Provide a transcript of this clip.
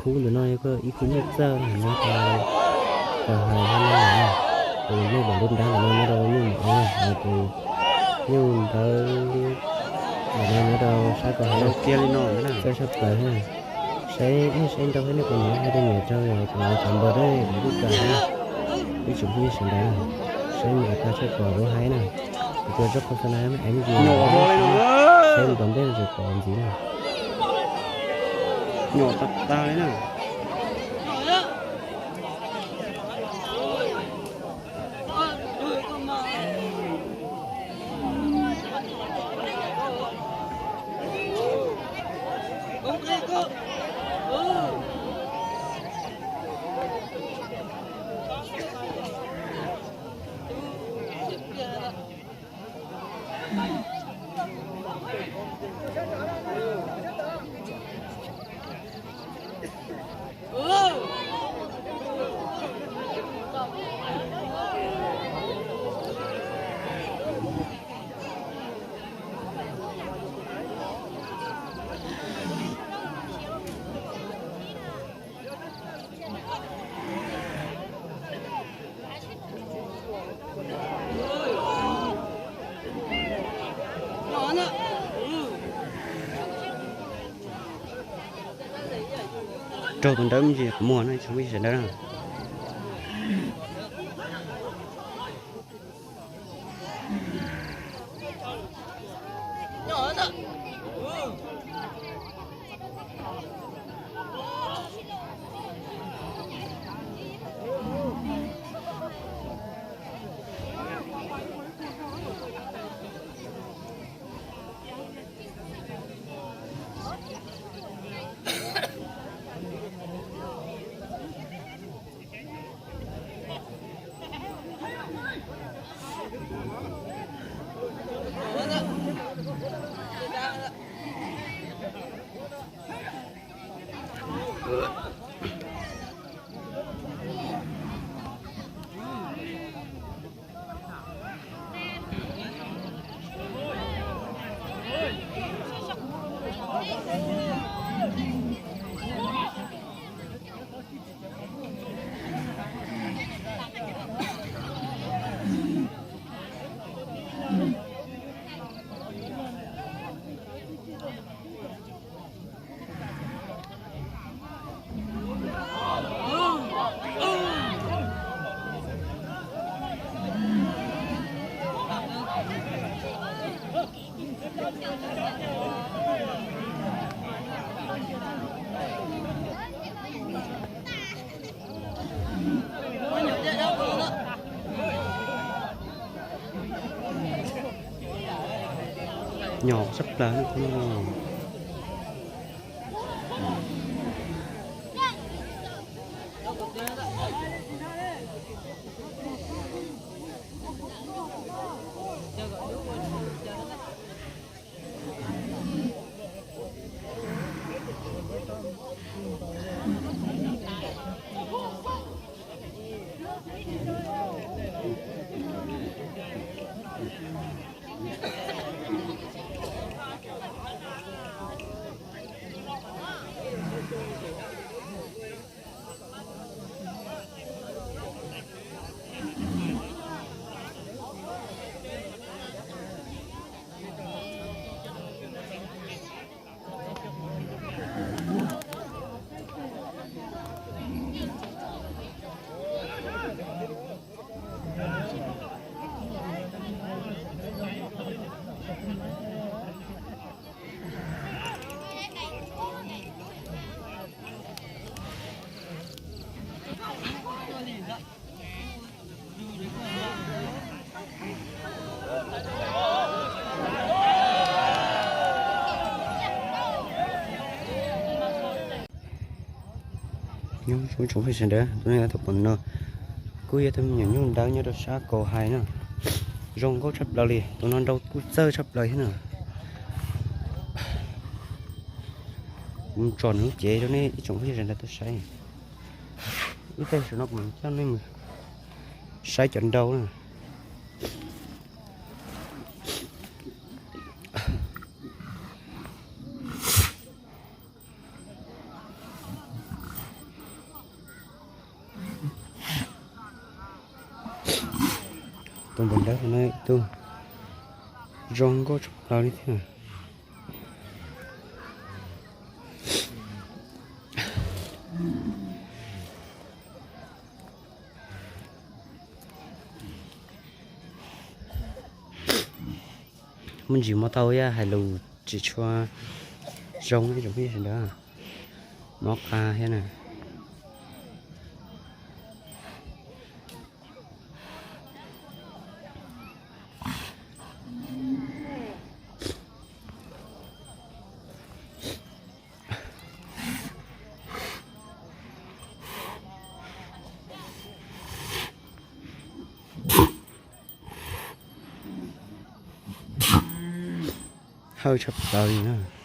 Khub ntawm no yog ib khub nyuj txawj na, nyob rau Kaus Hais Hab Nab Nas na. Tus nyuj npam nruab nrab ntawm no nyob rau nyuj mom na, tus nyuj ntawd ntawm no nyob rau sab Kaus Hais na. Txawj tshaj plaws na. Saib, saib nrau thiab nej puas nyiam, hais tias nyiam rau kuv cov npawb na, kuv kuj kam na. Ib tsoom phooj ywg sawv daws na, saib mus tag tshaj pom lub haib na. Kuv tus zaj qhov xav na, es saib mus tom ntej tseem pom ntxiv na. Nyuam tag tag li na. Raug tus nrawb me ntsis qhov muag no, tsoom phooj ywg sawv daws na. Nyom tshaj plaws no. Nyob zoo tsoom phooj ywg sawv daws, tus no yog tus pom no, kuj yog tus me nyuam nyuj ntawd nyob rau sab Kaus Hais na. Zoo nkauj tshaj plaws li, tus no nrau kuj txawj tshaj plaws thiab na. Kuv mus tsom nws lub cev rau nej ib tsoom phooj ywg sawv daws tau saib. Ib pliag saum no kuv mam coj nej mus saib cov nrau na. Npawg Dawb no ib tug zoo nkauj tshaj plaws li thiab. Muaj ntsis mob taub hau, hais lus tsis tshua zoo ib zaug peb sawv daws, mob qab thiab na. Hawj tshaj plaws li na.